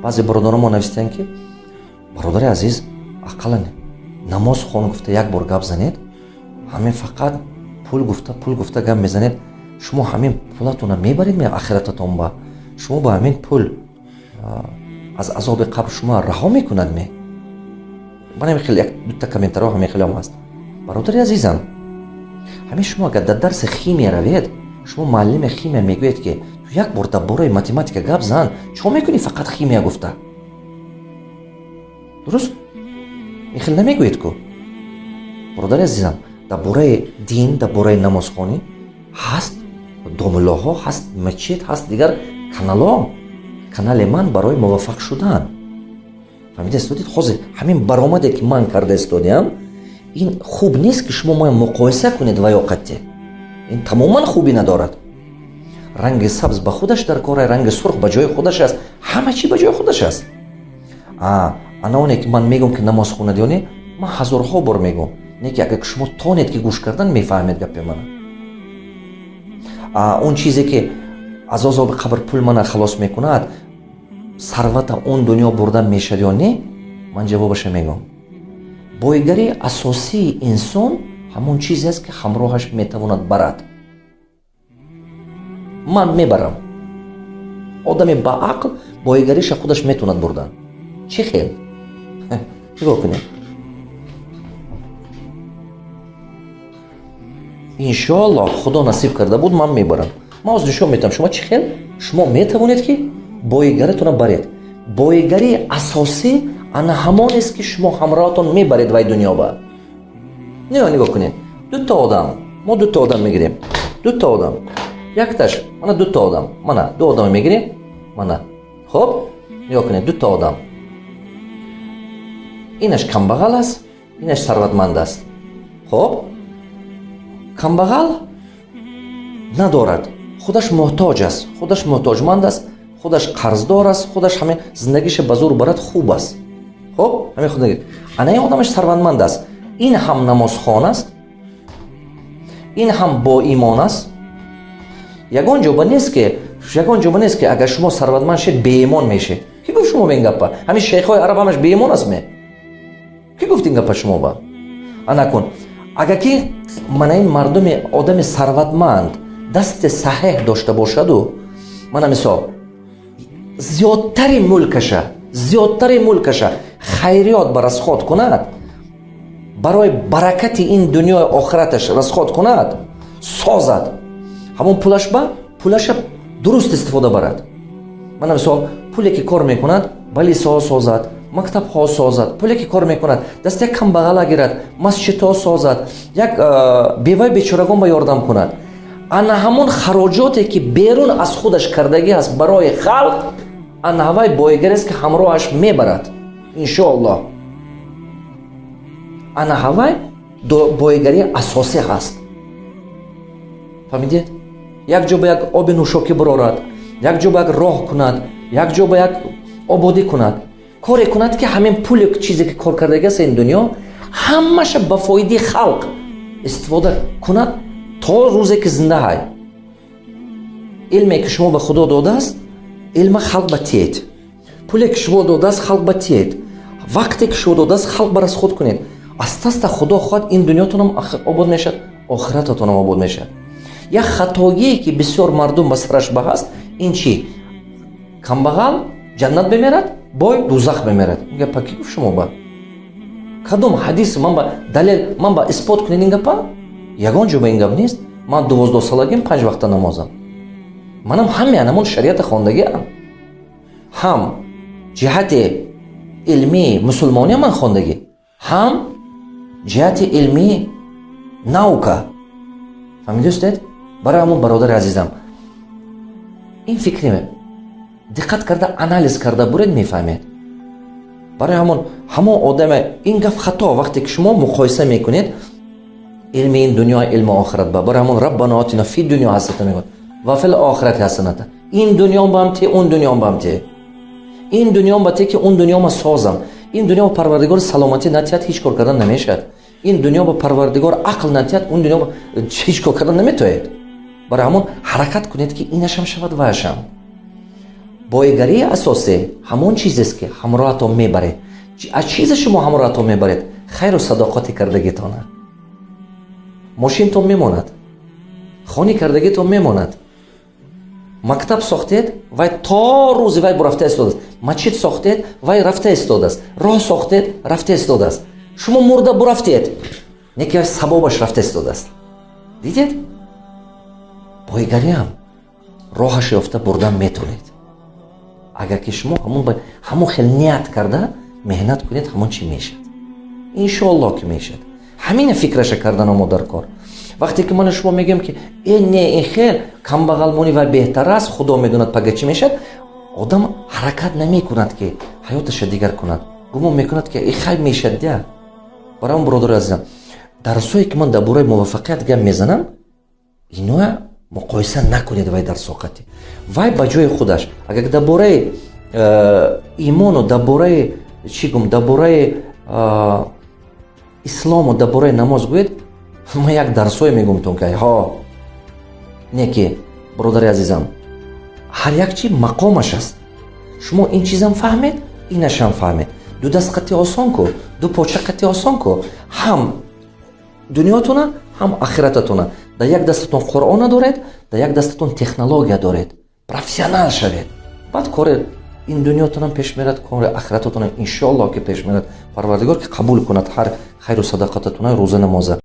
Баъзе бародарон мо навистанд, ки бародари азиз, ақаллан намоз хон гуфта як бор гап занед. Ҳамин фақат пул гуфта, пул гуфта гап мезанед. Шумо ҳамин пулатонро мебаред ме ахирататон ба? Шумо ба ҳамин пул аз азоби қабр шумо раҳо мекунад ме? Ман ҳамин хел як дута комментариҳо ҳамин хелам ҳаст. Бародари азизам, ҳамин шумо агар дар дарси химия равед, шумо муаллими химия мегӯед, ки ту як бор дар бораи математика гап зан, чо мекунӣ фақат химия гуфта? Дуруст, ин хел намегӯед ку? Бародари азизам, дар бораи дин, дар бораи намозхонӣ ҳаст домуллоҳо, ҳаст мачид, ҳаст дигар каналҳо. Канали ман барои муваффақ шудан. Фаҳмида истодед? Ҳозир ҳамин баромаде, ки ман карда истодиам, ин хуб нест, ки шумо ман муқоиса кунед ва ё қатъе. Ин тамоман хубӣ надорад. Ранги сабз ба худаш дар кора, ранги сурх ба ҷои худаш аст, ҳама чӣ ба ҷои худаш аст. Ана оне ки ман мегӯм, ки намоз хонад ё не, ман ҳазорҳо бор мегӯм, не ки агар шумо тонед, ки гӯш кардан, мефаҳмед гапи мана. Он чизе ки аз азоби қабр пул мана халос мекунад, сарвата он дунё бурдан мешавад ё не, ман ҷавобаша мегӯм. Бойгарии асосии инсон ҳамон чизе аст, ки ҳамроҳаш метавонад барад. Ман мебарам. Одами баақл бойгариша худаш метавонад бурдан. Чӣ хел? Нигоҳ кунед. Иншоаллоҳ, Худо насиб карда буд, ман мебарам. Ман ҳозир нишон медиҳам шумо чӣ хел шумо метавонед, ки боигаратонро баред. Боигарии асосӣ ана ҳамонест, ки шумо ҳамроҳатон мебаред вай дунё ба. Не, нигоҳ кунед, дута одам, мо дута одам мегирем, дута одам, якташ мана, дута одам, мана ду одам мегирем, мана. Хуб, нигоҳ кунед, дута одам: инаш камбағал аст, инаш сарватманд аст. Хуб, камбағал надорад, худаш муҳтоҷ аст, худаш муҳтоҷманд аст, худаш қарздор аст, худаш ҳамин зиндагиша ба зур барад, хуб аст. Хуб, ҳамин худ. Ана ин одамаш сарватманд аст. Ин ҳам намозхон аст, ин ҳам боимон аст. Ягон ҷоба нест, ки ягон ҷоба нест, ки агар шумо сарватманд шед, беимон мешед. Ки гуфт шумо ба ин гапа? Ҳамин шейхҳои араб ҳамаш беимон аст ме? Ки гуфт ин гапа шумо ба? Ана кун, агар ки мана ин мардуми одами сарватманд дасти саҳеҳ дошта бошаду, мана мисол, зиёдтари мулкаша хайриёт ба расход кунад, барои баракати ин дунёи охираташ расход кунад, созад, ҳамон пулаш ба пулаша дуруст истифода барад. Мана мисол, пуле ки кор мекунад, балисоҳо созад, мактабҳо созад, пуле ки кор мекунад, даст як камбағала гирад, масҷидҳо созад, як бевай бечорагон ба ёрдам кунад. Ана ҳамон хароҷоте, ки берун аз худаш кардагӣ аст барои халқ, ана ҳавай боигарест, ки ҳамроҳаш мебарад, иншоаллоҳ. Ана ҳавай боигарии асосӣ ҳаст. Фаҳмидед? Як ҷо ба як оби нӯшокӣ бирорад, як ҷо ба як роҳ кунад, як ҷо ба як ободӣ кунад, коре кунад, ки ҳамин пули чизе ки кор кардагиаст ин дунё, ҳамаша ба фоидаи халқ истифода кунад то рӯзе ки зинда ҳай. Илме ки шумо ба Худо додааст, илма халқ ба тиед. Пуле ки шумо додааст, халқ ба тиед. Вақте ки шумо додааст, халқ ба расход кунед. Аста аста, Худо хоҳад, ин дунётонам обод мешавад, охирататонам обод мешавад. Як хатогие, ки бисёр мардум ба сараш ба ҳаст, ин чӣ? Камбағал ҷаннат мемерад, бой дузах мемерад. Ин гапа ки гуфт шумо ба? Кадом ҳадис? Ман ба далел, ман ба исбот кунед ин гапа. Ягон ҷо ба ин гап нест. Ман 12-солагим панҷ вақта намозам. Манам ҳаме анамон шариата хондагиам, ҳам ҷиҳати илмии мусулмониам ман хондагӣ, ҳам ҷиҳати илмии наука. Фаҳмидустед? Барои ҳамон, бародари азизам, ин фикри диққат карда, анализ карда буред, мефаҳмед. Барои ҳамон, ҳамон одаме, ин гап хато, вақте ки шумо муқоиса мекунед илми ин дунё илми охират ба. Барои ҳамон раббано отина фи дунё ҳасаната мегӯяд, ва фил охирати ҳасаната. Ин дунём баам те, он дунём баам те, ин дунём ба те, ки он дунёма созам. Ин дунё ба Парвардигор саломатӣ натиҳад, ҳеҷ кор кардан намешавад. Ин дунё ба Парвардигор ақл натиҳад, он дунё ҳеҷ кор кардан наметавонед. Барои ҳамон ҳаракат кунед, ки инашам шавад, ваяшам. Боигарии асосӣ ҳамон чизест, ки ҳамроҳатон мебаред. Аз чизе шумо ҳамроҳатон мебаред? Хайру садоқати кардагитона. Мошинтон мемонад, хони кардагитон мемонад. Мактаб сохтед, вай то рӯзи вай рафта истодааст. Мачид сохтед, вай рафта истодааст. Роҳ сохтед, рафта истодааст. Шумо мурда бурафтед, не ки савобаш рафта истодааст. Дидед, боигариам роҳаш ёфта бурдан метавонед, агар ки шумо ҳамон хел ният карда меҳнат кунед. Ҳамон чӣ мешавад, иншоалло, ки мешавад. Ҳамина фикраша кардан мо дар кор. Вақте ки мана шумо мегӯем, ки э, не, ин хел камбағалмонӣ вай беҳтар аст, худо медонад, пага чӣ мешавад, одам ҳаракат намекунад, ки ҳаёташа дигар кунад. Гумон мекунад, ки хай, мешавад дя. Барои бародари азизам, дарсое ки ман дар бораи муваффақият гап мезанам, иноя муқоиса накунед. Вай дарсо қати вай ба ҷои худаш. Агар дар бораи имону дар бораи чӣ гум, дар бораи ислому дар бораи намоз гӯед, ман як дарсое мегӯмтон, ки ҳо, не, ки бародари азизам, ҳар як чи мақомаш аст. Шумо ин чизам фаҳмед, инашам фаҳмед. Ду даст қати осон ку, ду поча қати осон ку. Ҳам дунётуна, ҳам ахирататуна. Дар як дастатон Қуръона доред, дар як дастатон технология доред. Профессионал шавед, баъд кори ин дунётонам пеш мерад, кори ахирататонам, иншоалло, ки пеш мерад. Парвардигор ки қабул кунад ҳар хайру садақататуна, рӯза, намоза.